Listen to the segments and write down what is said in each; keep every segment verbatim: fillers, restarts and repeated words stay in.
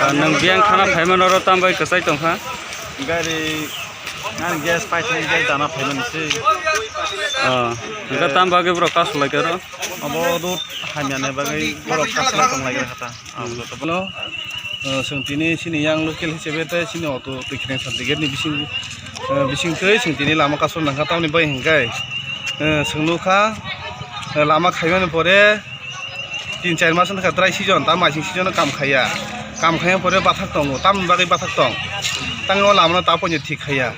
Ah, nwng biyang khana phaimano oro tam bai kwchai tongkha? Gari, nang gas pipe ni gas dana phaimani se. Oh, hwnkhe tam bagwi borok kasu laikha oro? Abo road hamyani bagwi borok kasu lai tong lai kha ta. Abo joto bono, eh, chwng tini chini yang local hisabe tei chini auto twi khreng sal ticket ni bising, eh, bising twi chwng tini lama kasu nangkha tamni bai hwnkhe, eh, chwng nukha, eh, lama khaimani pore, tin char mas wngkha dry season, ta masing season o kam khaiya. Kam khaimani pore bathak tongo, tamni bagwi bathak tong. Tangwi o lama no ta poito thik khaiya.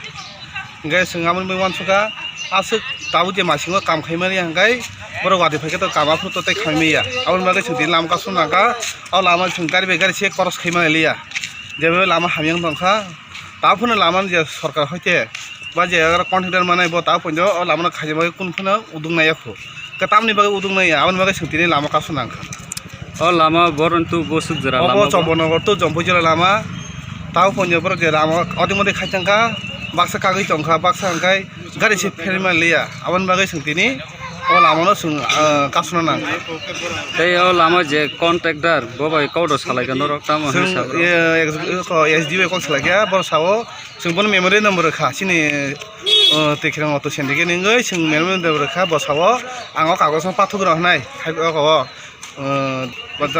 Hwnkhe chwng aboni bagwi uansukha, aswk tabuk je masingo kam khaimani hwnkhe borok watwi phaikhe to kam aphuru to tei khaimaya. Aboni bagwi chwng tini lama kasu nangkha, o lama chwng gari bai gari se cross khaimani liya. Jebo lama hamya wng tongkha, ta phano lama je sorkar hoite ba je aro contractor manai bo ta poito o lama no khaina bagwi kunu phano uduk naiya kho. Khe tamni bagwi uduk naiya, aboni bagwi chwng tini lama kasu nangkha. O lama Borontu Bosuk jora lama bo? Chombonogo to Jompui jora lama. Ta poito borok je lama odi modi khai tongkha, baksa kagwi tongkha, baksa hwnkhe gari se pherima liya. Aboni bagwi chwng tini o lama no chwng, ah, kasu nangkha. Tei o lama je contractor bo bai kok rok salai kha norok tamo hwnwi sa borok? Chwng, eh, ex-, ko S D O bai kok salai kha, borok sao chwng bono memorandum rwkha chini, eh, twi khreng auto syndicate ni wngwi chwng memorandum rwkha, bo sao ang o kagoj no pathuk rw hwnwi hai o, o, eh,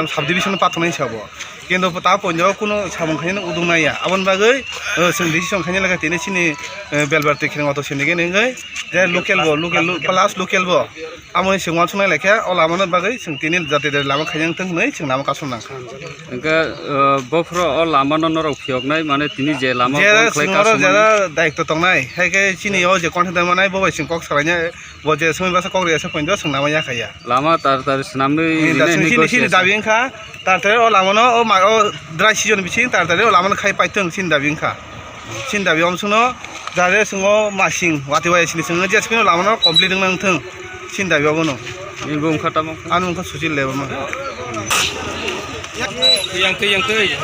sub division pathuknai sabo. Kintu ta poito kunu samung khainani uduk naiya. Aboni bagwi, eh, chwng decision khaina laga tini chini, eh, Belbar twi khreng auto syndicate ni wngwi je local bo, local, plus local bo. Amoni chwng uansuknai laikha, o lamani bagwi chwng tini jate jate lama khaina wngthang hwnwi chwng lama kasung nangkha. Hwnkhe, uh, bophro o lamano norok phiyoknai, mane tini je lama jera bond khlai chwng oro kasumani jera daitw tongnai, hai khe chini o je contractor manai bo bai chwng kok salainai, bo je swmai basa kok rwya se poito chwng lama yakhaya. Lama tar tar swnamwi rinai hwnwi chini, chini dabi wngkha, tar tare o lamano o ma-, o dry season bising tar tare o lamano khai paitwng chini dabi wngkha. Chini dabi omsongno jare chwng o masing watwi waya sini chwng J C B no lamano complete wngna wngthwng. Chini dabi obono. Nini bo wngkha tamo? Ani wngkha Suchil Debbarma. Yang twi, yang twi.